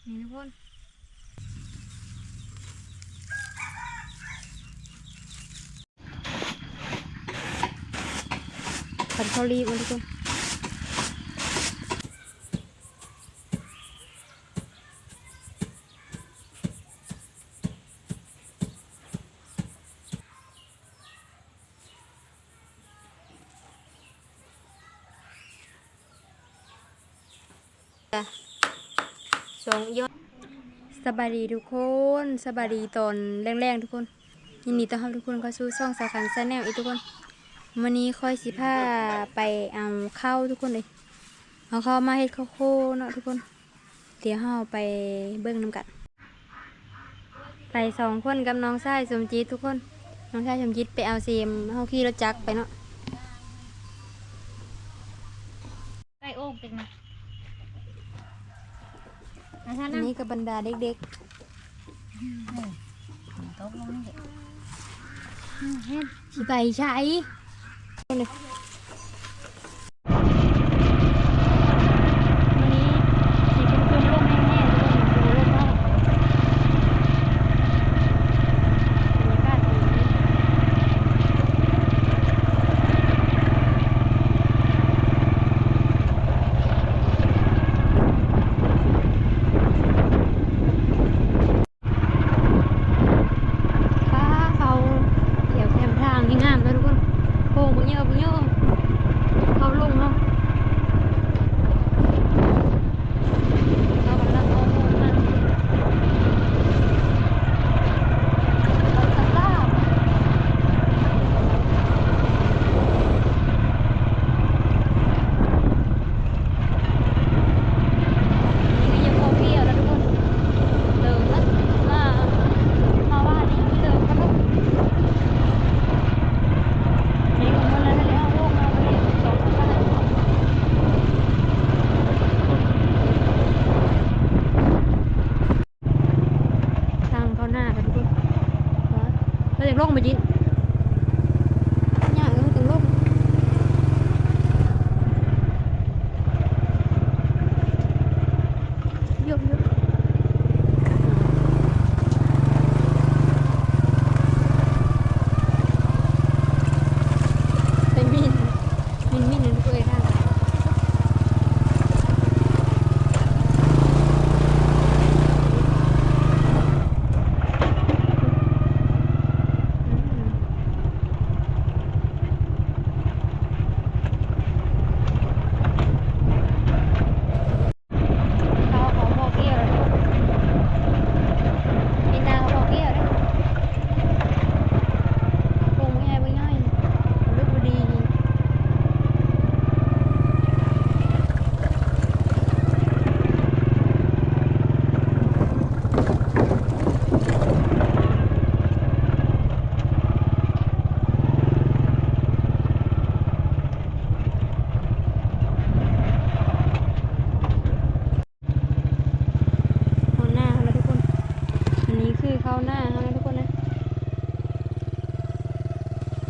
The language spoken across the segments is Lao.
ນີ້ທຸກຄົນ ຄັນເຂົາລີບມັນທຸກຄົນ. ສອງ ສະບາຍດີທຸກຄົນ ສະບາຍດີຕອນແລງໆທຸກຄົນ ຍິນດີຕ້ອນຮັບທຸກຄົນເຂົ້າສູ່ຊ່ອງສາຄັນແຊນແນວອີກທຸກຄົນ. ມື້ນີ້ຂ້ອຍຊິພາໄປເອົາເຂົ້າທຸກຄົນເອີຍ ເອົາເຂົ້າມາເຮັດເຂົ້າໂຄເນາະທຸກຄົນ. ດຽວເຮົາໄປເບິ່ງນຳກັນ ໄປສອງຄົນກັບນ້ອງຊາຍສົມຈິດທຸກຄົນ. ນ້ອງຊາຍສົມຈິດໄປເອົາເສມ ເຮົາຂີ່ລົດຈັກໄປເນາະ. ໄກ່ໂອ່ງເຕັກນະ ອັນນີ້ກໍບັນດາເດັກໆ ອືມ ຕົກລົງນີ້ ອືມ ເຫັນ ຊິໄປໃສ? ມື້ນີ້ຊິເປັນລົມແຮງໆ ທຸກຄົນ ລົມເນາະ ບັນຍາກາດດີ. ປ້າ ເຂົ້າແຖວແຄມທາງນີ້ງາມເນາະທຸກຄົນ ໂອ້ ບັກເຍີະ ບັກເຍີະ ເຂົ້າລົງເນາະ. ເຂົາກຳລັງເອົາລົງມາ ເຂົ້າສະຕາບ ນີ້ຍັງບໍ່ພຽວລະທຸກຄົນ ເຕີມລະ ມາ ມາວານນີ້ເຕີມລະ ນີ້ກໍໝົດແລ້ວ ເຮົາລົງມາ ສອງຄັນ. ທາງເຂົ້ານາກັນທຸກຄົນ ເຮົາຢາກລົງໄປຈິ ຍາກ ເອີ ຕ້ອງລົງ ໄປມິນ ມິນໆ ນັ້ນເອີຍ ທາງ ເຂົາ ເຂົາບໍ່ກ່ຽວເດ້ ເຫັນໜ້າເຂົາບໍ່ກ່ຽວເດ້ ກົງບໍ່ໃຫຍ່ບໍ່ຍ່ອຍ ລຸກບໍ່ດີ. ເຂົ້ານາເຮົາລະທຸກຄົນ ອັນນີ້ຄືເຂົ້ານາເຮົານະທຸກຄົນນະ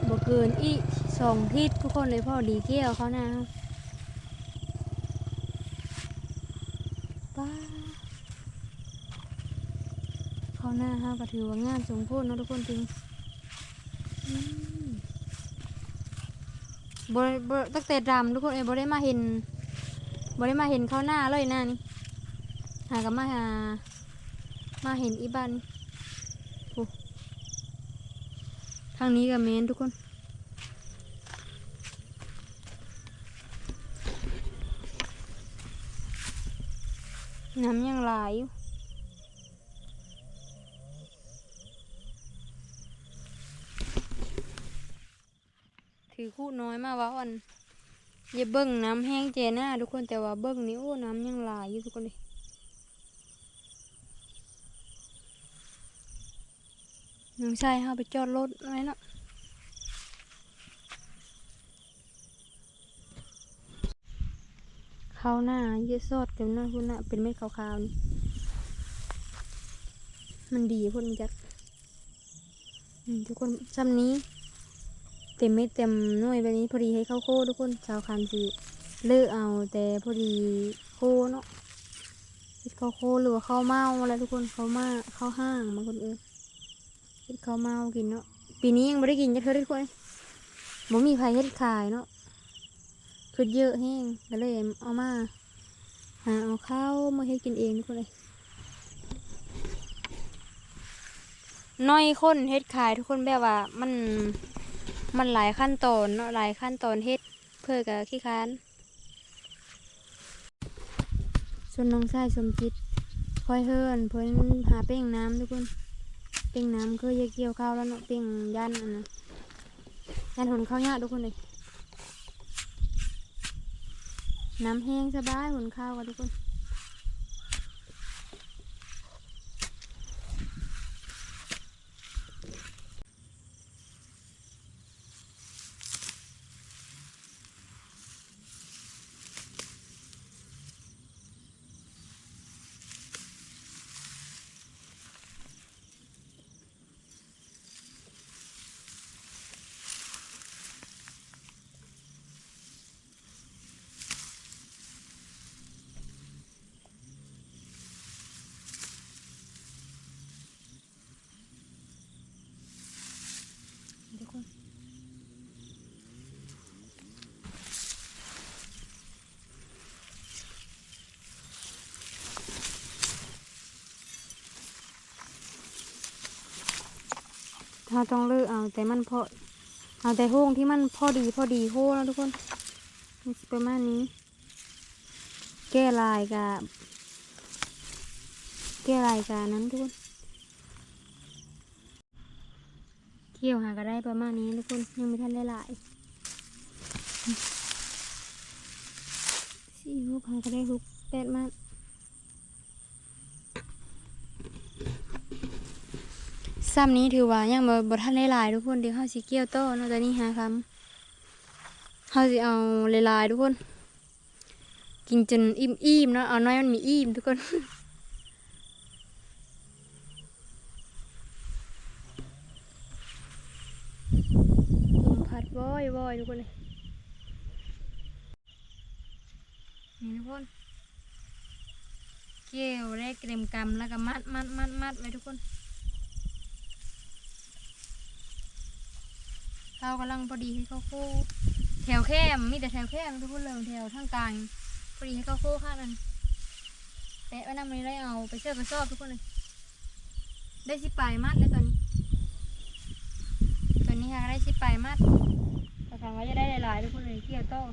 ບໍ່ເກີນອີກສອງທິດທຸກຄົນເລີຍ ພໍດີກ່ຽວເຂົ້ານາເຮົາ ປ້າ ເຂົ້ານາເຮົາກໍຖືວ່າງາມສົມໂພດເນາະທຸກຄົນ ຈິງ ອືມ ບໍ່ ບໍ່ ຕັ້ງແຕ່ດຳທຸກຄົນເອີຍ ບໍ່ໄດ້ມາເຫັນ ບໍ່ໄດ້ມາເຫັນເຂົ້ານາເລີຍນານີ້ ຫາກໍມາຫາ ມາເຫັນອີກບາດນີ້ ໂອ້ ທາງນີ້ກໍແມ່ນທຸກຄົນ ນ້ຳຍັງຫຼາຍຢູ່. ຖືຄຸນ້ອຍມາເວົ້າ ອັນ ຢ່າເບິ່ງນ້ຳແຮງແຈໜ້າທຸກຄົນ ແຕ່ວ່າເບິ່ງນີ້ ໂອ້ ນ້ຳຍັງຫຼາຍຢູ່ທຸກຄົນເອີຍ ນ້ອງຊາຍເຮົາໄປຈອດລົດໄວ້ເນາະ. ເຂົ້ານາເຍາະຊອດກັນເນາະ ພຸ້ນນະ ເປັນເມັດຂາວໆນີ້ ມັນດີໂພດ ມັນຈັກ ນີ້ທຸກຄົນ ຊ່ຳນີ້ ເຕັມເມັດເຕັມໜ່ວຍແບບນີ້ ພໍດີເຮັດເຂົ້າໂຄທຸກຄົນ. ສາວຄັນຊິເລີກເອົາແຕ່ພໍດີໂຄເນາະ ເຮັດ ເຂົ້າໂຄ ຫຼືວ່າເຂົ້າເມົາແຫຼະທຸກຄົນ ເຂົ້າມາ ເຂົ້າຫ້າງ ບາງຄົນເອີ້ນ ເຮັດເຂົ້າເມົາກິນເນາະ. ປີນີ້ຍັງບໍ່ໄດ້ກິນຈັກເທື່ອເດ້ທຸກຄົນ ບໍ່ມີໃຜເຮັດຂາຍເນາະ ຄືເຢີະແຮງ ກໍເລີຍເອົາມາ ຫາເອົາເຂົ້າມາເຮັດກິນເອງທຸກຄົນເອີຍ. ໜ້ອຍຄົນເຮັດຂາຍທຸກຄົນ ແບບວ່າມັນ ມັນຫຼາຍຂັ້ນຕອນເນາະ ຫຼາຍຂັ້ນຕອນເຮັດ ເພິ່ນກໍຂີ້ຄ້ານ. ສ່ວນນ້ອງຊາຍສົມຈິດ ຄອຍເຮີ້ນເພິ່ນຫາເປ້ງນ້ຳທຸກຄົນ ເປ້ງນ້ຳ ຄືຢາກກ່ຽວເຂົ້າແລ້ວເນາະ ເປ້ງ ຢ້ານອັນນັ້ນ ຢ້ານຫົນເຂົ້າຍາກທຸກຄົນເອີຍ. ນ້ຳແຫ້ງສະບາຍ ຫົນເຂົ້າກັນທຸກຄົນ. ເຮົາຕ້ອງເລືອກເອົາແຕ່ມັນພໍ ເອົາແຕ່ໂຮງທີ່ມັນພໍດີ ພໍດີໂຄເນາະທຸກຄົນ ມັນຊິປະມານນີ້. ແກ່ຫຼາຍກະ ແກ່ຫຼາຍກະນັ້ນທຸກຄົນ ກ່ຽວຫາກະໄດ້ປະມານນີ້ທຸກຄົນ ຍັງບໍ່ທັນໄດ້ຫຼາຍ ສີ່ ຫົກ ຫາກະໄດ້ຫົກ ແປດມັດ. ຊ່ຳນີ້ຖືວ່າຍັງບໍ່ ບໍ່ທັນໄດ້ຫຼາຍທຸກຄົນ ດຽວເຮົາຊິກ່ຽວຕໍ່ເນາະ ຕອນນີ້ຫາຄ່ຳ ເຮົາຊິເອົາຫຼາຍໆທຸກຄົນ ກິນຈົນອີ່ມໆເນາະ ເອົາໜ້ອຍມັນມີອີ່ມທຸກຄົນ. ລົມພັດວອຍໆທຸກຄົນເອີຍ ນີ້ທຸກຄົນ ກ່ຽວໄດ້ເຕັມກຳ ແລ້ວກໍມັດໆໆໄວ້ທຸກຄົນ. ເຂົາກຳລັງພໍດີເຮັດເຂົ້າໂຄ ແຖວແຄມ ມີແຕ່ແຖວແຄມທຸກຄົນເລີຍ ແຖວທາງກາງ ພໍດີເຮັດເຂົ້າໂຄຂະນັ້ນ ແປະໄວ້ນຳ ນີ້ໄດ້ເອົາໄປໃສ່ກະສອບທຸກຄົນເລີຍ. ໄດ້ສິບປາຍມັດແລ້ວຕອນນີ້ ຕອນນີ້ຫາກະໄດ້ສິບປາຍມັດ ກໍຫວັງວ່າຈະໄດ້ຫຼາຍໆທຸກຄົນເລີຍ ກ່ຽວຕໍ່.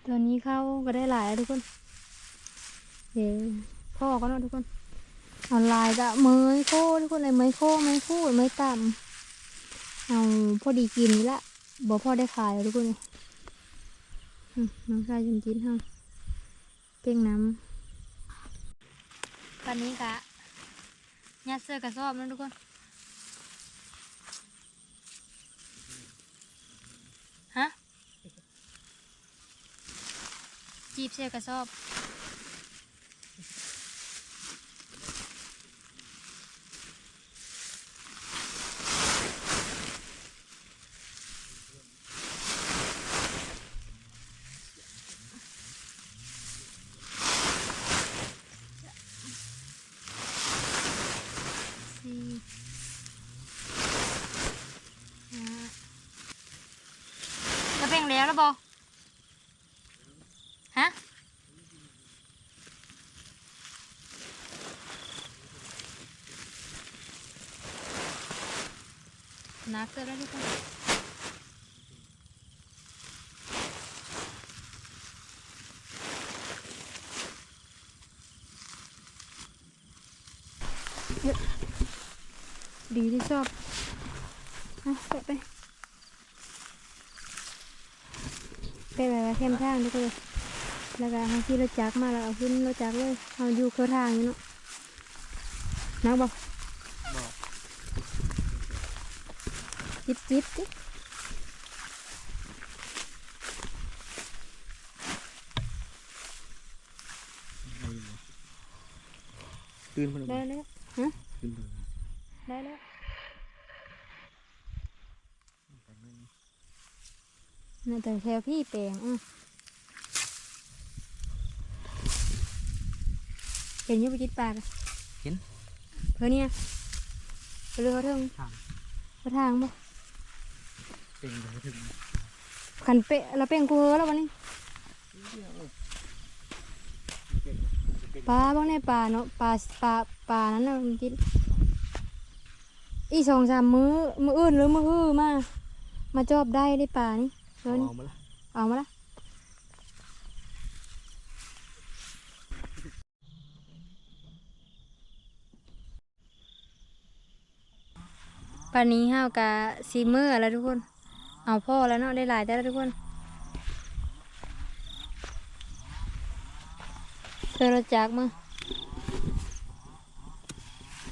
ຕອນນີ້ເຂົ້າກໍໄດ້ຫຼາຍແລ້ວທຸກຄົນ ເອີ ພໍກ່ອນເນາະທຸກຄົນ ເອົາຫຼາຍກະເມີຍໂຄທຸກຄົນເອີຍ ເມີຍໂຄ ເມີຍຂູດ ເມີຍຕຳ ເອົາພໍດີກິນນີ້ລະ ບໍ່ພໍໄດ້ຂາຍທຸກຄົນເອີຍ. ອືມ ນ້ອງຊາຍສົມຈິດເຮົາ ເກັ່ງນຳ ບາດນີ້ກະຍັດໃສ່ກະສອບເນາະທຸກຄົນ ຮະ ຈີບໃສ່ກະສອບ. ສີ່ ຫ້າ ກະເປັນແລ້ວລະບໍ່? ຮະ? ໜັກເກີບແລ້ວທຸກຄົນ. ດີທີ່ຊອບ ເອົາ ແປະໄປ ແປະໄວ້ແຄມທາງທຸກຄົນ ແລ້ວກໍເຮົາຂີ່ລົດຈັກມາ ແລ້ວເອົາຂຶ້ນລົດຈັກເລີຍ ເຮົາຢູ່ເຄືອທາງຢູ່ເນາະ. ໜັກບໍ່? ບໍ່ ຈິບໆຕິ. ຕື່ນພຸ້ນ ໄດ້ແລ້ວ ຮະ ຕື່ນພຸ້ນ ໄດ້ແລ້ວ ໜ້າຈະແຖວພີ້ແປງ ອື ເຫັນຢູ່ບໍ່ຈິດປາກະ ເຫັນ ເພິ່ນນີ້ນະ ເພິ່ນເລີຍເຂົາເທິງ ທາງ ເຂົາທາງບໍ່ ເປັງເຂົາເທິງ ຄັນເປະລະເປັງກູເຮີລະບັດນີ້ ປາເບິ່ງແນ່ ປາເນາະ ປາ ປາ ປານັ້ນນະ ຈິດ ອີກສອງສາມມື້ ມື້ອື່ນຫຼືມື້ຮືມາ ມາຈອບໄດ້ເດ້ປານີ້ ເອີ ເອົາມາລະ ເອົາມາລະ. ປານນີ້ເຮົາກະຊິເມືອແລ້ວທຸກຄົນ ເອົາພໍແລ້ວເນາະ ໄດ້ຫຼາຍແຕ່ລະທຸກຄົນ ເຊີນລົດຈັກເມືອ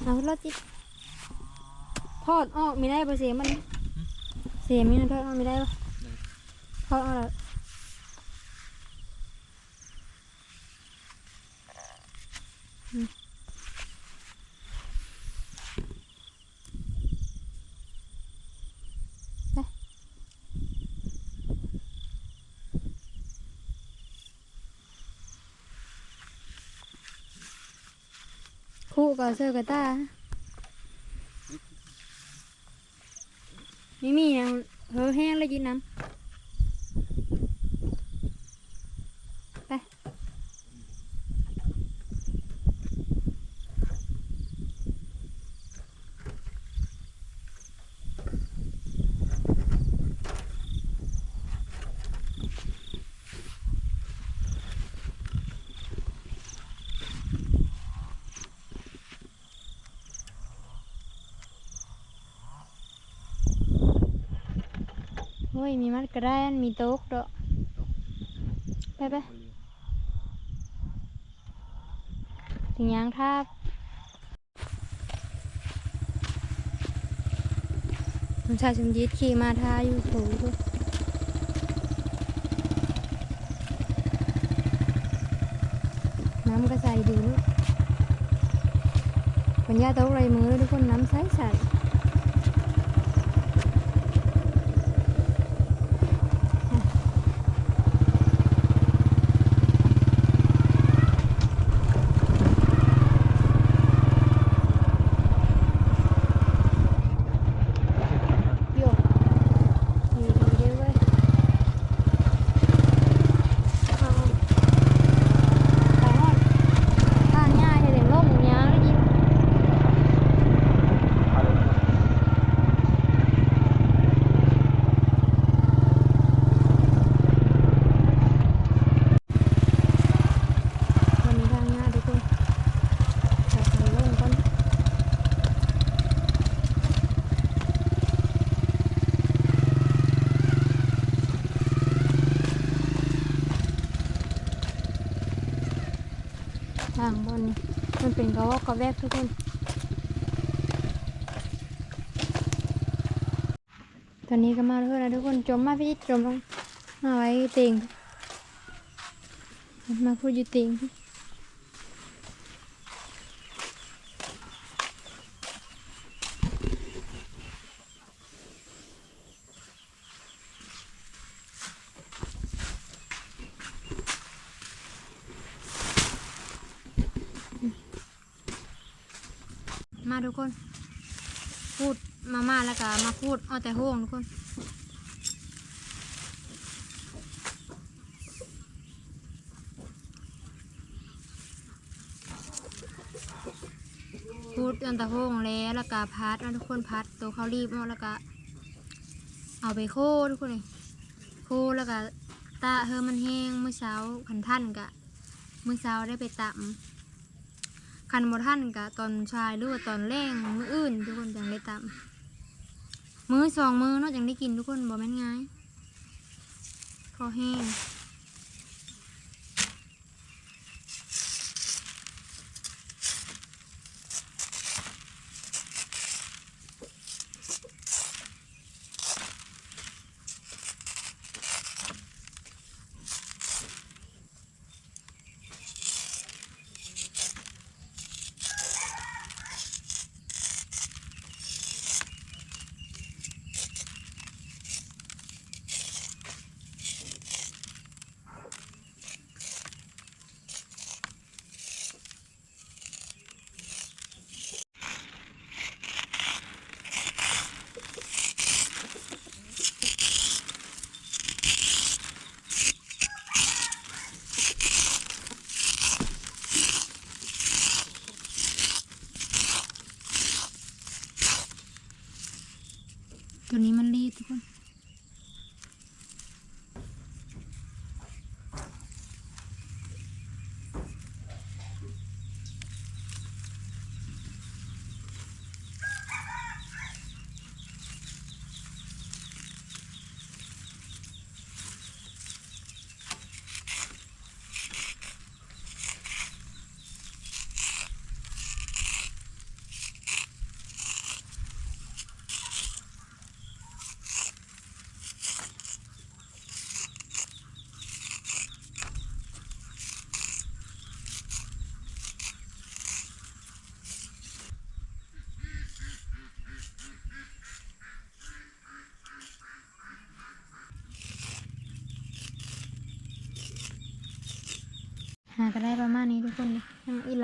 ເອົາລົດຈິດ ຖອດອອກມີໄດ້ບໍ່ ເສມມັນ ເສມນີ້ນະ ຖອດອອກມີໄດ້ບໍ່ ໄດ້ ຖອດອອກແລ້ວ. ຄຸກະເຊີກະຕ່າ ມີມີຫຍັງເຫີແຮງແລ້ວກິນນຳ ໄປ. ໂອ້ຍ ມີມັດກະໄດ້ ອັນມີຕົກດອກ ໄປໆ ຊິຍ່າງທາບ ລຸງຊາຍສົມຈິດຂີ່ມາທາຢູ່ໂຖ ນ້ຳກະໃສດີເນາະ ຝົນຢ່າຕົກຫຼາຍມື້ເດີທຸກຄົນ ນ້ຳໃສໆ. ໂຍ ດີໆເດີ້ເວີຍ ໄປຮອດ ທາງຫຍ້າເຮັດໃຫ້ລົງຍາງເລີຍ. ວັນນີ້ທາງຍາກທຸກຄົນ ເຮົາໄປລົງກ່ອນ ທາງບ່ອນນີ້ ມັນເປັນກະວອກກະແວກທຸກຄົນ. ຕອນນີ້ກະມາເຖິງແລ້ວທຸກຄົນ ຈົ່ມມາພີ້ ຈົ່ມລົງມາໄວ້ເຕີງ ມາພຸ້ນຢູ່ເຕີງ. ມາທຸກຄົນ ຂູດມາ ມາແລ້ວກະມາຂູດເອົາແຕ່ໂຮງທຸກຄົນ ຂູດເອົາແຕ່ໂຮງແລ້ວ ແລ້ວກະພັດເນາະທຸກຄົນ ພັດໂຕເຂົ້າລີບເນາະ ແລ້ວກະເອົາໄປໂຄທຸກຄົນເອີຍ ໂຄແລ້ວກະຕາກໃຫ້ມັນແຫ້ງ ມື້ເຊົ້າ ຄັນທັນກະມື້ເຊົ້າໄດ້ໄປຕຳ. ຄັນບໍ່ທັນກະຕອນສາຍ ຫຼືວ່າຕອນແລງມື້ອື່ນ ທຸກຄົນຈັ່ງໄດ້ຕຳ ມື້ສອງມື້ເນາະ ຈັ່ງໄດ້ກິນທຸກຄົນ ບໍ່ແມ່ນງ່າຍ ພໍແຮງ. ເ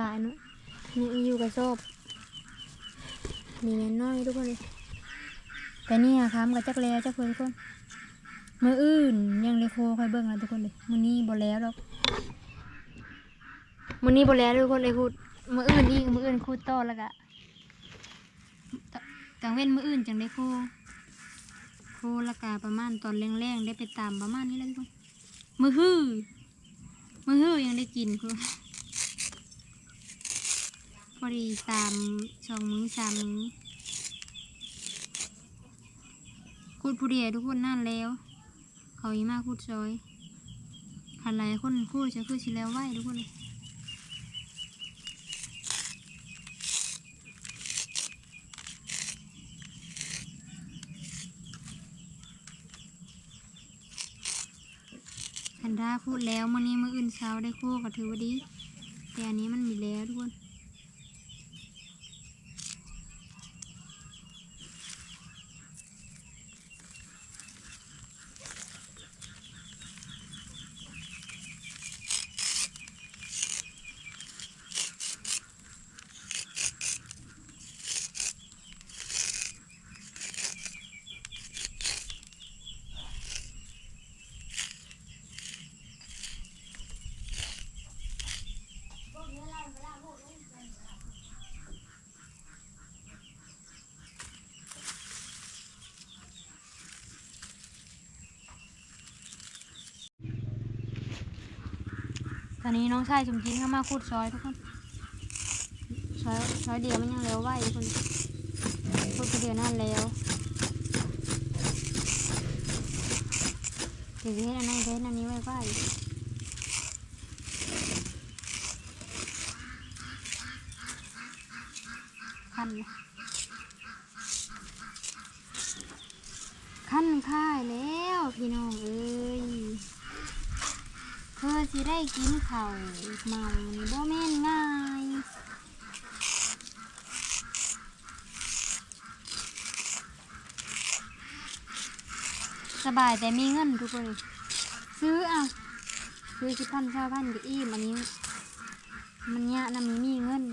ຫຼາຍເນາະ ນີ້ຢູ່ກະສອບ ນີ້ແມ່ນນ້ອຍທຸກຄົນເອີຍ. ແຕ່ນີ້ຫາຄ່ຳກະຈັກແລ້ວຈັກເພິ່ນທຸກຄົນ. ມື້ອື່ນຍັງໄດ້ໂຄ ຂ້ອຍເບິ່ງແລ້ວທຸກຄົນເອີຍ. ມື້ນີ້ບໍ່ແລ້ວດອກ ມື້ນີ້ບໍ່ແລ້ວທຸກຄົນເອີຍ ຂຸດ ມື້ອື່ນອີກ ມື້ອື່ນຂຸດຕໍ່ ແລ້ວກະ ກາງເວັນມື້ອື່ນຈັ່ງໄດ້ໂຄ ໂຄ ແລ້ວກະປະມານຕອນແລງໆ ໄດ້ໄປຕາມປະມານນີ້ແຫຼະທຸກຄົນ. ມື້ຮື ມື້ຮືຍັງໄດ້ກິນ ພໍດີຕາມສອງມື້ສາມມື້. ຂຸດຜູ້ດຽວທຸກຄົນ ນານແລ້ວ ເຂົາຊິມາຂຸດຊ່ອຍ. ຄັນຫຼາຍຄົນຂຸດຈະຄືຊິແລ້ວໄວທຸກຄົນ. ຄັນຖ້າຂຸດແລ້ວມື້ນີ້ມື້ອື່ນເຊົ້າໄດ້ໂຄກະຖືວ່າດີ ແຕ່ອັນນີ້ມັນມີແລ້ວທຸກຄົນ. ຕອນນີ້ນ້ອງຊາຍສົມຈິດເຂົ້າມາຂຸດຊ່ອຍທຸກຄົນ ຊ່ອຍ ຊ່ອຍດຽວມັນຍັງແລ້ວໄວທຸກຄົນ ຂຸດດຽວນັ້ນແລ້ວ ດຽວຊິເຮັດອັນນັ້ນ ເຮັດອັນນີ້ໄວໆ. ຄັນ ຄັນຄ້າຍແລ້ວພີ່ນ້ອງເອີຍ ເພື່ອຊິໄດ້ກິນເຂົ້າເມົານີ້ບໍ່ແມ່ນງ່າຍ. ສະບາຍແຕ່ມີເງິນທຸກຄົນ ຊື້ເອົາ ຊື້ສິບພັນ ຊາວພັນກະອີ່ມ. ອັນນີ້ມັນຍາກນຳມີເງິນ.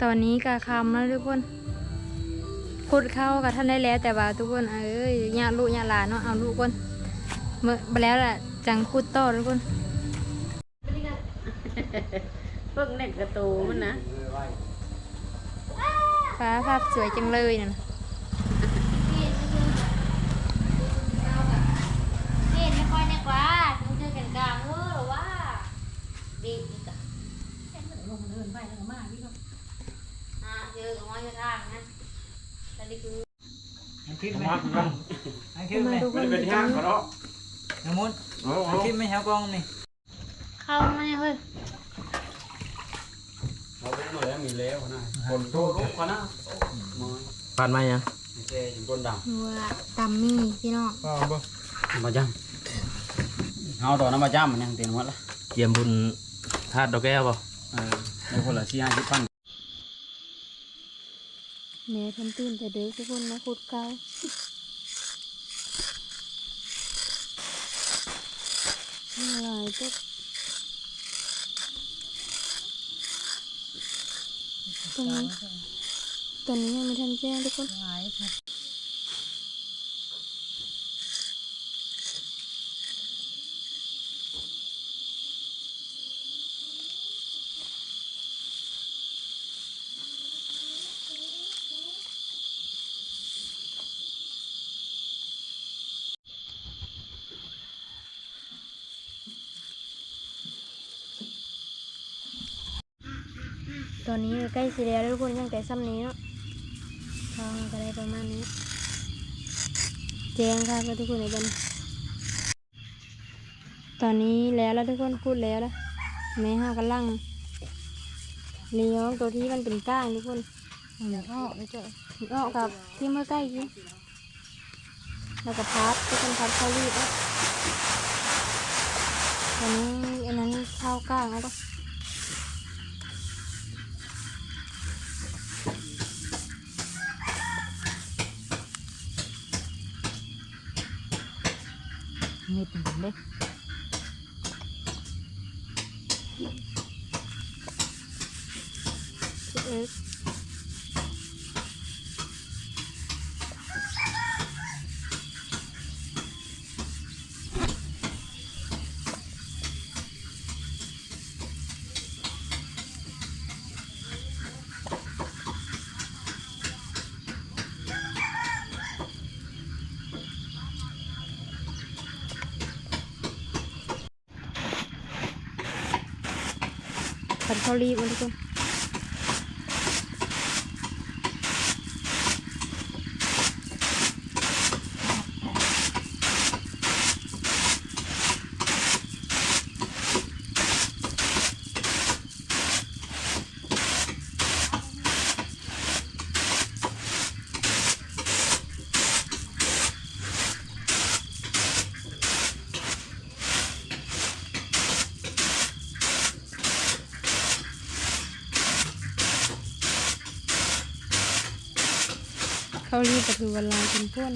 ຕອນນີ້ກະຄ່ຳແລ້ວທຸກຄົນ ຂຸດເຂົ້າກະທັນໄດ້ແລ້ວ ແຕ່ວ່າທຸກຄົນເອີຍ ຍາກລູກຍາກຫຼານເນາະ ເອົາລູກກ່ອນ ເມື່ອແລ້ວລະຈັ່ງຂຸດຕໍ່ທຸກຄົນ. ເບິ່ງແນ່ກະໂຕມັນນະ ຟ້າພາບສວຍຈັ່ງເລີຍນັ້ນ ເຫັນແມ່ຂ້ອຍແນ່ກວ່າ ເຈີກັນກາງເອີ ວ່າ ບີບອີກ ເດີນໄປແລ້ວກະມາອີກ ອ່າ ເຈີກັນຮອດທາງນະ ຕະລິກ ອັນຄລິບແມ່ ອັນຄລິບແມ່ ມັນເປັນທາງກະເນາະ ນ້ຳມົນ ເອົາ ເອົາ ອັນຄລິບແມ່ ເອົາກ້ອງນີ້ ເຂົ້າມາເຮີ້ຍ ເຮົາໄປເມື່ອແລ້ວມີແລ້ວນະ ຄົນໂທລົງກວ່ານະ ປານໄມ້ຫຍັງ ແຕ່ຢູ່ຕົ້ນດຳ ວ່າຕຳໝີ່ພີ່ນ້ອງ ເອົາບໍ່ ມາຈ້ຳ ເຮົາຕອນນັ້ນມາຈ້ຳມັນຍັງເຕັມໝົດລະ ກຽມບຸນທາດດອກແກ້ວບໍ່? ເອີ ໄດ້ຄົນລະສີ່ຫ້າສິບພັນ. ແມ່ເພິ່ນຕື່ນແຕ່ເດິກ ທຸກຄົນມາຂຸດເກົ່າ ຫຼາຍເຕີບ. ຕອນນີ້ ຕອນນີ້ຍັງບໍ່ທັນແຈ້ງ ທຸກຄົນ. ຕອນນີ້ໃກ້ຊິແລ້ວແລ້ວທຸກຄົນ ຍັງແຕ່ຊ່ຳນີ້ເນາະ ເຮົາກໍໄດ້ປະມານນີ້ ແຈ້ງຄັກແລ້ວທຸກຄົນ ໃນບັດນີ້. ຕອນນີ້ແລ້ວລະທຸກຄົນ ຂູດແລ້ວລະ ແມ່ເຮົາກຳລັງລີອອກໂຕທີ່ມັນເປັນກ້າງທຸກຄົນ ອອກເນາະ ອອກກັບທີ່ເມື່ອໄກ່ກິນ ແລ້ວກໍພັດ ທຸກຄົນ ພັດເຂົ້າລີບເນາະ ຕອນນີ້ອັນນັ້ນເຂົ້າກ້າງເອົາກ່ອນ. ເມັດມັນເດ້ ເອີ. ຄັນເຂົ້າລີບມັນທຸກຄົນ ເຂົ້າລີບກໍຖືວ່າຫຼາຍສົມຄວນ.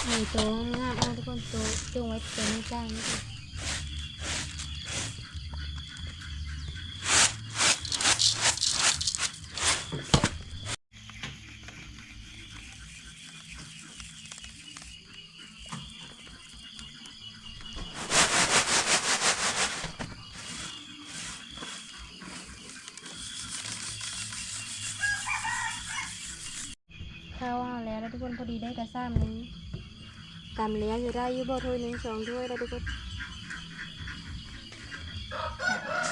ເອົາໂຕງາມໆ ເອົາທຸກຄົນ ໂຕຈົ່ງໄວ້ໂຕນີ້ກາງນີ້. ເຂົ້າເຮົາແລ້ວລະທຸກຄົນ ພໍດີໄດ້ກະຊາມໜຶ່ງ ກຳແລ້ວຊິໄດ້ຢູ່ບໍ່ ຖ້ວຍໜຶ່ງສອງຖ້ວຍລະທຸກຄົນ.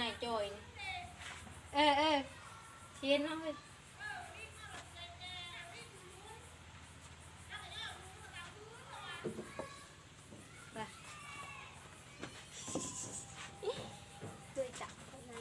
ນາຍຈ່ອຍນີ້ ເອີ ເອີ ຊິເຫັນເນາະເຮີ້ຍ ໄປ ຊ່ວຍຈັບເຂົານະ.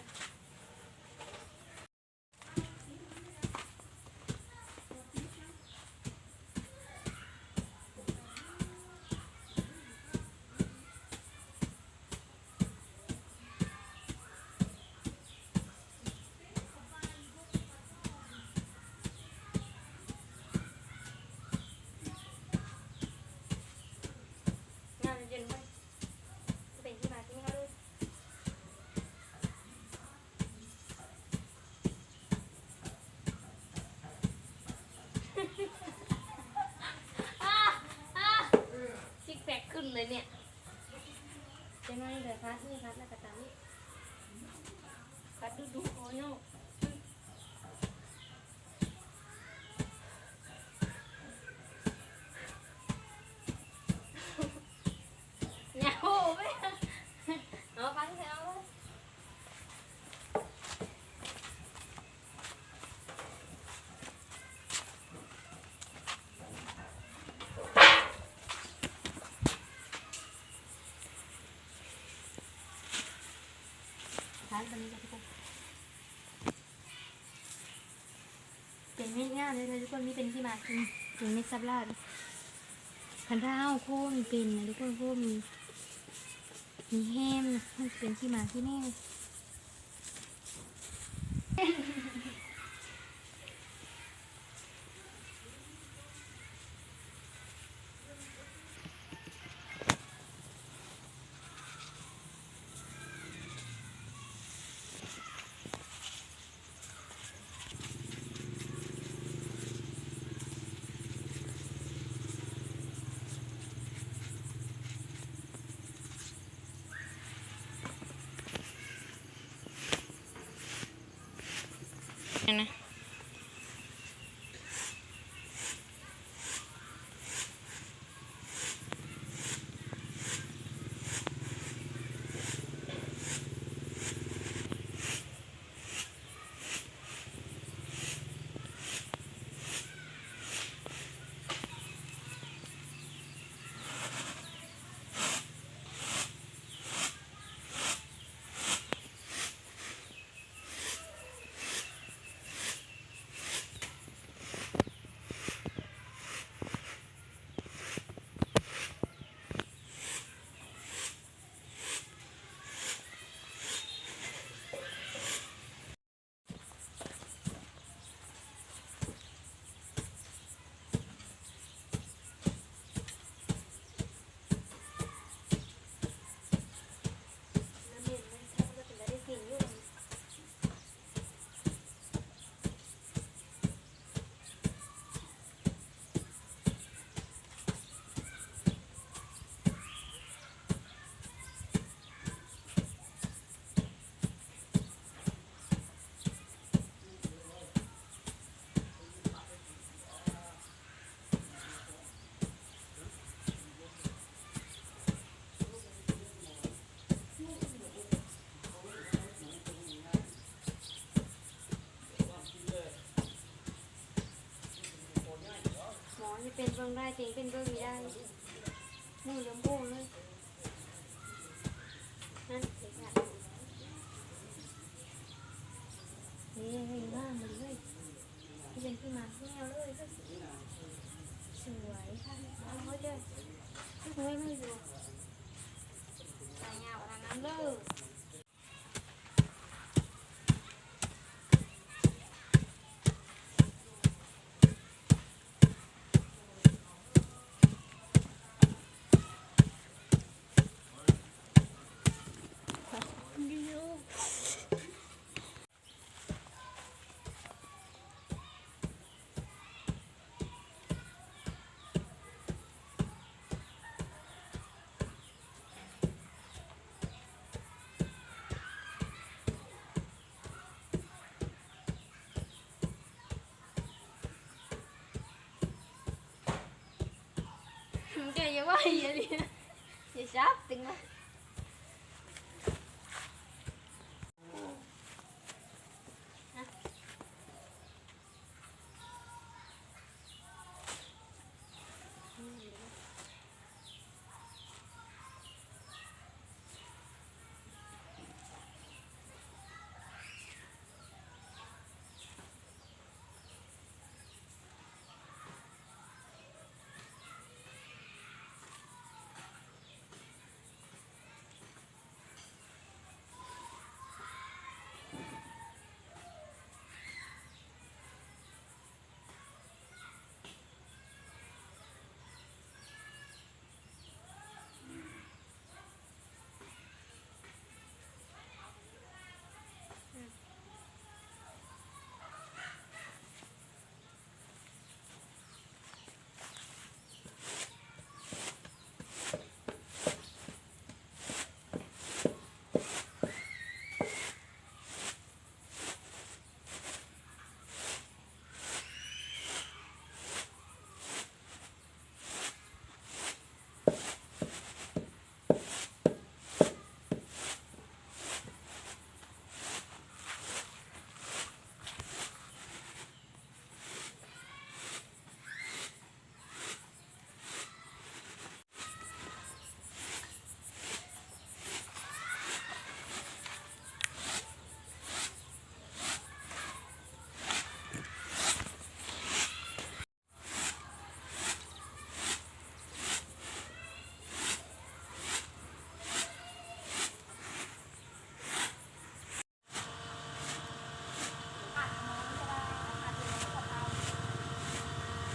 ນ້ຳເຢັນໄວ້ ເປັນທີ່ມາທີ່ໄປເຮົາເລີຍ. ອາ ອາ ຊິກແພັກຂຶ້ນເລີຍເນຍ. ຈັກໜ້ອຍເດີ ພັດນີ້ ພັດແລ້ວກໍຕຳອີກ ພັດດຸໆ ໂອ້ຍ. ຍາໂຮເວີຍ ເອົາ ພັດໃສ່ເອົາເລີຍ. ເປັນເມັດງາມເລີຍທຸກຄົນ ມີເປັນທີ່ມາ ເປັນເມັດສັບຫຼາດ. ຄັນຖ້າເຮົາໂຄນເປັນນະທຸກຄົນ ໂຄນມີ ມີແຮມນະ ມັນເປັນທີ່ມາທີ່ແມ່. ໝໍນີ້ເປັນເບິ່ງໄດ້ ເຕັງເປັນເບິ່ງນີ້ໄດ້ ມືເລີ່ມໂບເລີຍ ນັ້ນເປັນຫຍັງ ເອີ ງາມເລີຍ ເປັນທີ່ມາທີ່ແນວເລີຍ ສວຍ ເອົາເດີ ສວຍເລີຍ ສາຍຍາວຂະໜາດນັ້ນເລີຍ. ເຈົ້າຢ່າວ່າອີ່ຫຼີ ຢ່າຈັບຕຶງນະ.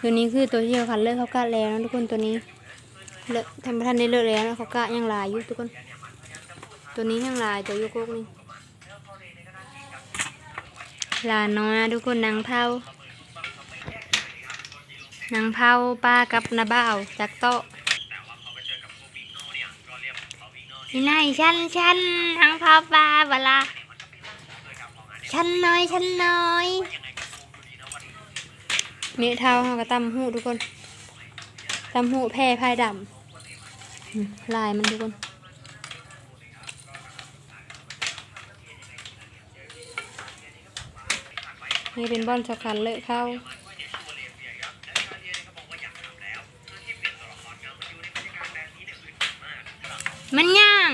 ຕົວນີ້ຄືຕົວທີ່ເຮົາຄັນເລີກເຂົ້າກະແລ້ວເນາະທຸກຄົນ. ຕົວນີ້ເລີກ ທຳ ບໍ່ທັນໄດ້ເລີກແລ້ວເນາະ, ເຂົ້າກະຍັງຫຼາຍຢູ່ທຸກຄົນ. ຕົວນີ້ແຮງຫຼາຍ ຕົວຢູ່ກົກນີ້ ຫຼານນ້ອຍນະທຸກຄົນ. ນາງເພົາ ນາງເພົາປາກັບນ້າບ່າວຈັກເຕາະ. ອີ່ນາຍ ຊັ້ນໆ ນາງເພົາປາ ບໍ່ລະ ຊັ້ນນ້ອຍ ຊັ້ນນ້ອຍ. ແມ່ເຖົ້າເຮົາກໍຕຳຫູກທຸກຄົນ, ຕຳຫູກແຜ່ພາຍດຳ. ອືມ ລາຍມັນທຸກຄົນ. ນີ້ເປັນບ່ອນສຳຄັນເລີກເຂົ້າ. ມັນຍ່າງ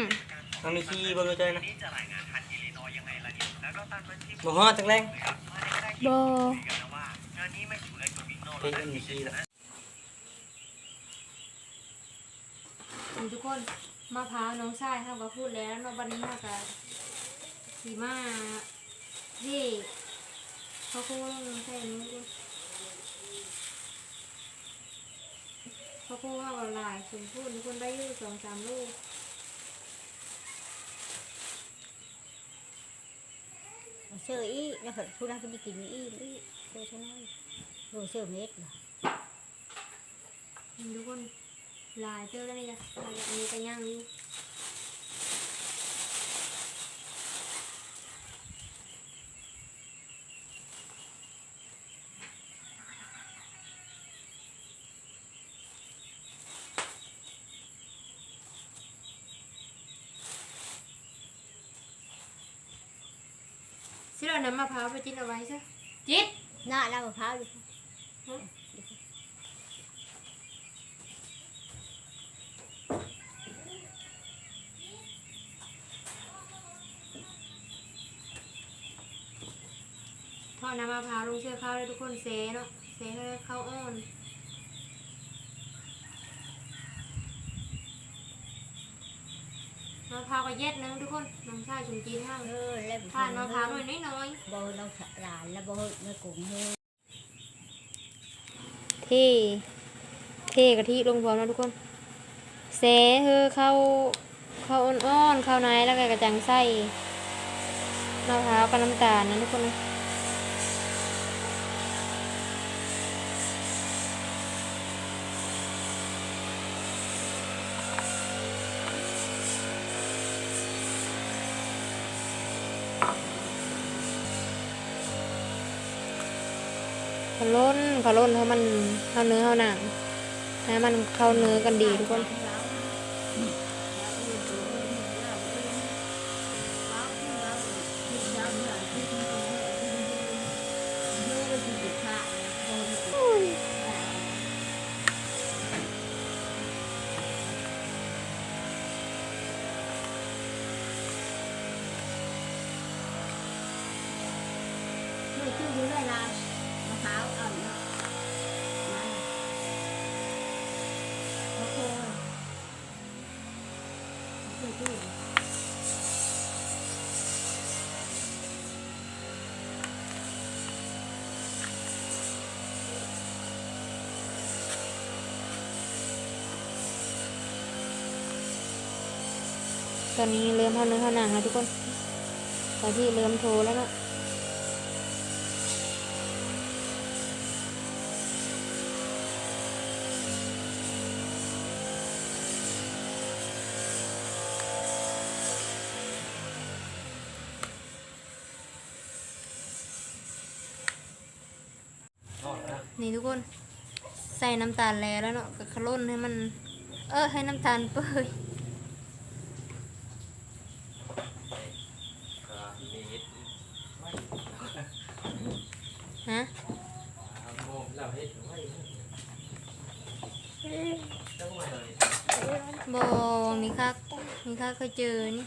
ມັນມີຂີ້ບໍ່ ເຂົ້າໃຈນະ. ບໍ່ຮອດຈັກແລງ ບໍ່. ເພງມັນມີຂີ້ລະ. ນີ້ທຸກຄົນ ມະພ້າວນ້ອງຊາຍເຮົາກໍຂູດແລ້ວເນາະ. ບັດນີ້ເຮົາກໍຊິມາເທເຂົ້າໂຄງໃສ່ນີ້. ເຂົ້າໂຄງເຮົາກໍຫຼາຍສົມຄວນທຸກຄົນ, ໄດ້ຢູ່ສອງສາມໂລ. ເຊີອີກ ແລ້ວຜູ້ນັ້ນກໍໄດ້ກິນອີກ ເຊີເທົ່ານັ້ນ ເຊີເມັດ. ນີ້ທຸກຄົນ ຫຼາຍເຕີບແລ້ວນີ້ກະ ອັນນີ້ກະຍັງຢູ່. ຊິເອົານ້ຳມະພ້າວໄປຈິດເອົາໄວ້ຊະ ຈິດ ໜ້ານ້ຳມະພ້າວຢູ່. ເທາະນ້ຳມະພ້າວລົງເຊື້ອເຂົ້າເດີທຸກຄົນ, ແຊ່ເນາະ ແຊ່ໃຫ້ເຂົ້າອ່ອນ. ມະພ້າວກໍແຢດໜຶ່ງທຸກຄົນ, ນ້ອງຊາຍສົມຈິດເຮົາ ເອີ ແລ້ວ ທານມະພ້າວໜ້ອຍໆ ບໍ່ ນ້ອງຫຼານແລ້ວບໍ່ ເຮີ້ຍ ແມ່ກົງເຮີ້ຍ. ເທ ເທກະທິລົງພ້ອມເນາະທຸກຄົນ, ແຊ່ເຮີ້ເຂົ້າ ເຂົ້າອ່ອນໆ ເຂົ້າໃນ ແລ້ວກະ ກະຈັ່ງໃສ່ມະພ້າວກັບນ້ຳຕານນະທຸກຄົນນະ. ຂະຫຼົ່ນ ຂະຫຼົ່ນໃຫ້ມັນເຂົ້າເນື້ອເຂົ້າໜັງ ໃຫ້ມັນເຂົ້າເນື້ອກັນດີທຸກຄົນ. ເອີ ຈື່ຢູ່ເລີຍລະ ມະພ້າວອ່ອນເນາະ ມາ ມະໂຄ ຕອນນີ້ເລີ່ມເຂົ້າເນື້ອເຂົ້າໜັງແລ້ວທຸກຄົນ, ກະທິເລີ່ມໂທແລ້ວເນາະ. ນີ້ທຸກຄົນ ໃສ່ນ້ຳຕານແລ້ວແລ້ວເນາະ, ກະຂະຫຼົ່ນໃຫ້ມັນ ເອີ ໃຫ້ນ້ຳຕານເປີຍ ຮະ ບໍ່ ມີຄັກ ມີຄັກເຄີຍເຈີນີ້.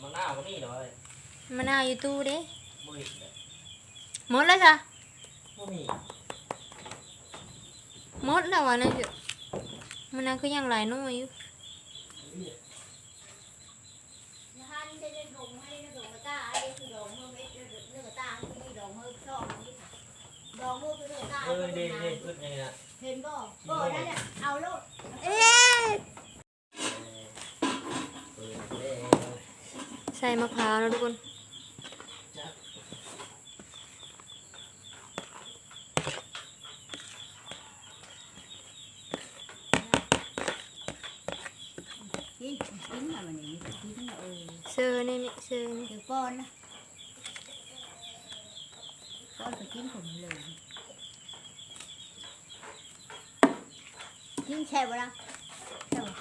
ມະນາວກໍມີແລ້ວເວີຍ ມະນາວຢູ່ຕູ້ເດ້ ບໍ່ເຫັນເລີຍ ໝົດແລ້ວຊະ ບໍ່ມີ ໝົດແລ້ວວ່ານັ້ນ ມະນາວຄືຍັງຫຼາຍໜ່ວຍຢູ່. ເອີ ເດ້ໆ ເພິ່ນນີ້ນະ ເຫັນບໍ່ ບໍ່ນັ້ນແຫຼະ ເອົາໂລດ ເອີ ໃສ່ໝາກພ້າວເນາະທຸກຄົນ. ກິນ ກິນລະບັດນີ້ ກິນລະ ເອີ ເຊີແດ່ແມ່ ເຊີແດ່ ເຊີປ້ອນລະ ປ້ອນໄປກິນຄົນເລີຍ ກິນແຊບບໍ່ລະ ແຊບບໍ່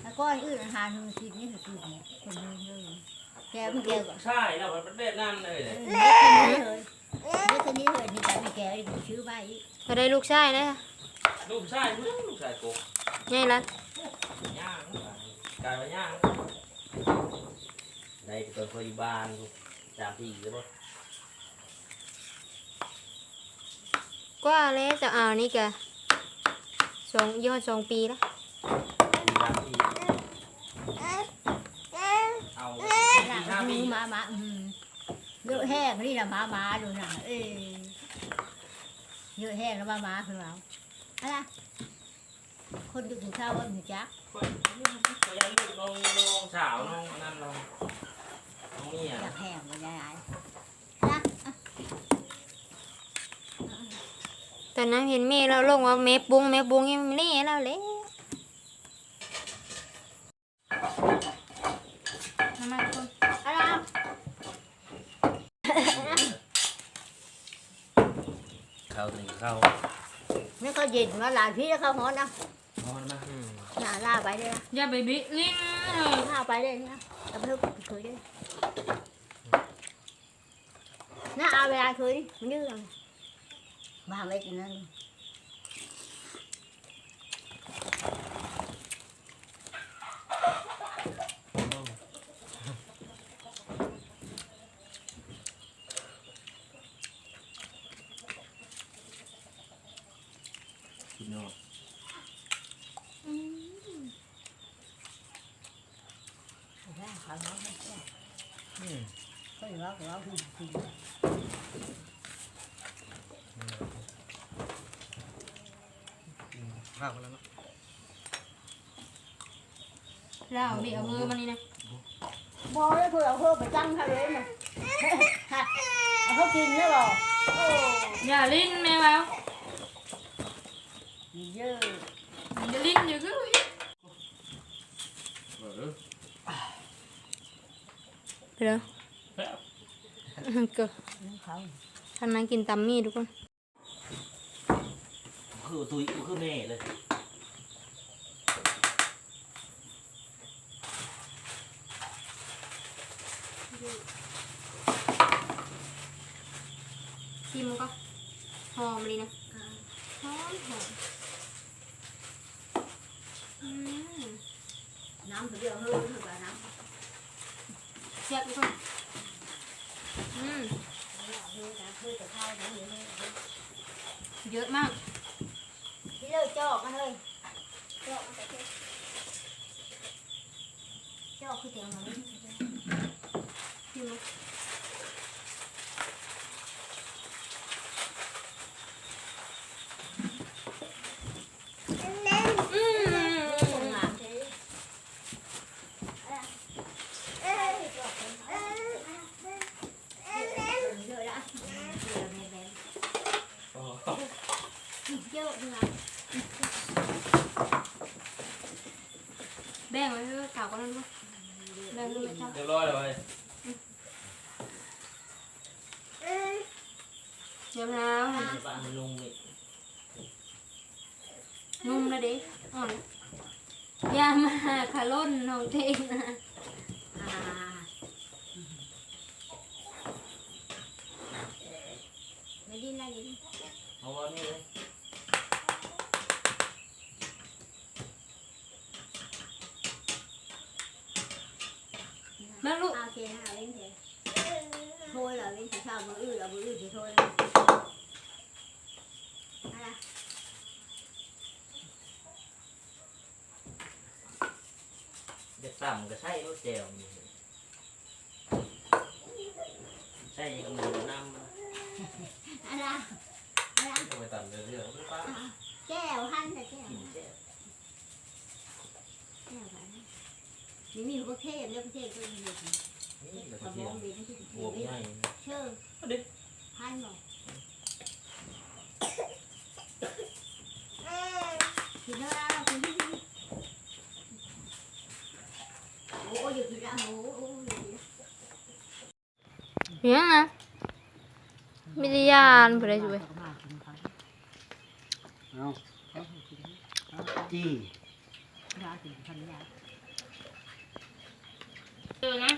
ແລ້ວກໍອັນອື່ນອາຫານເຮົາກິນນີ້ຄືກິນຄົນເລີຍ ແກວ ແກວ ລູກຊາຍລະມັນເປັນແບບນັ້ນເລີຍ ເອີ ເຮັດເທົ່ານີ້ເລີຍ ເຮັດເທົ່ານີ້ເລີຍ ນີ້ກໍແກວອີກ ຊື້ມາອີກ ກໍໄດ້ລູກຊາຍນະ ລູກຊາຍ ລູກຊາຍໂກ ໃຫຍ່ລະ ຍ່າງ ກາຍວ່າຍ່າງ ໄດ້ແຕ່ຕອນຂ້ອຍຢູ່ບ້ານສາມປີແລ້ວບໍ່ ກວ່າແລ້ວ ເຈົ້າເອົານີ້ກະສອງ ຢູ່ຮອດສອງປີລະ ເອົາ ມາ ມາ ອືມ ເຍາະແຮງນີ້ນະ ມາ ມາໂດນນະ ເອີ ເຍາະແຮງລະ ມາ ມາ ເພິ່ນວ່າ ອະລະ ຄົນຢູ່ກິນເຂົ້າບໍ່ຮູ້ຈັກ ຂ້ອຍ ຂ້ອຍຢ້ານລູກນ້ອງ ນ້ອງສາວ ນ້ອງອັນນັ້ນ ນ້ອງ ນ້ອງເມຍ ຢາກແຮງບໍ່ໄດ້ ຕອນນັ້ນເຫັນແມ່ລາວລົງວ່າແມ່ປຸງ ແມ່ປຸງ ນີ້ລາວແຫຼະ ມາ ມາທຸກຄົນ ເຂົ້າຕົວນີ້ເຂົ້າ ນີ້ເຂົ້າເຢັນວ່າຫຼານ ພີ້ເຂົ້າຮ້ອນນະ ຮ້ອນນະ ອືມ ຢ່າລາໄປເດີ້ ຢ່າໄປບິລິງ ລາໄປເດີ້ ເອົາໄປເຄີຍເດີ້ ນະ ເອົາເວລາຄືນມັນດື້ ວາງໄວ້ກິນນັ້ນ ສຸດຍອດ ອືມ ອືມ ພາກມາແລ້ວເນາະ ລາວນີ້ເອົາມືມານີ້ນະ ບໍ່ໄດ້ ເພິ່ນເອົາເພິ່ນໄປຕັ້ງເຂົາເລີຍນະ ເອົາເຂົາກິນແລ້ວບໍ່ ໂອ້ ຢ່າຫຼິ້ນແມ່ເວົ້າ ເຢີ ມັນຈະຫຼິ້ນຢູ່ຄື ເອີ ໄປເດີ ແຊບ ກໍ ທາງນັ້ນກິນຕຳໝີ່ທຸກຄົນ ຄືຕຸ້ຍ ຄືແມ່ເລີຍ ຊີມມັນກໍຫອມອີ່ຫຼີນະ ຫອມ ຫອມ ອືມ ນ້ຳດຽວເຮີ ເຮີກໍນ້ຳ ແຊບທຸກຄົນ ອືມ ເຢີະມາກ ທີ່ເລີຍຈອກມາເລີຍ ຈອກມາແຕ່ເພິ່ນ ຈອກຄືແຕງໜໍ່ ທີ່ມັນ ແບ່ງໄວ້ໃຫ້ເຂົາກ່ອນນະລູກ ແບ່ງໃຫ້ເຂົາ ຮຽບຮ້ອຍແລ້ວເວີຍ ຮຽບຮ້ອຍ ນຸ່ມແລ້ວເດ້ ອ່ອນ ຢ່າມາຫາຂະຫຼົ່ນນ້ອງເທ່ງນະ ອ່າ ໄດ້ຍິນ ໄດ້ຍິນ ເອົາອັນນີ້ເລີຍ ເບິ່ງ ເອົາມື້ອື່ນຊິໂທນະ ເອົາລະ ຢາກຕຳກໍໃສ່ໂລດແຈ່ວນີ້ ໃສ່ຫຍັງກໍໝູນຳ ອັນລະ ອັນລະ ເອົາໄປຕຳເລື້ອຍໆ ເອົາໄປປະ ອ່າ ແຈ່ວຫັ້ນນະ ແຈ່ວ ກິນແຈ່ວ ແຈ່ວຫັ້ນ ນີ້ມີບັກເທດເດີ ບັກເທດຕົວນີ້ ນີ້ບັກເທດ ສະໝອງເປັນທີ່ ບວກໃຫຍ່ ເຊີ ເອົາດິ ຫັ້ນບໍ່? ຫຍັງນະ? ມີແຕ່ຢ້ານຜູ້ໃດຊ່ວຍ ເອົາ ຈີ່ ເອີນະ.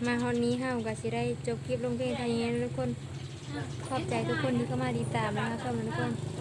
ມາຮອດນີ້ເຮົາກໍຊິໄດ້ຈົບຄລິບລົງພຽງເທົ່ານີ້ເນາະທຸກຄົນ. ຂອບໃຈທຸກຄົນທີ່ເຂົ້າມາຕິດຕາມແລະຮັບຊົມເນາະທຸກຄົນ.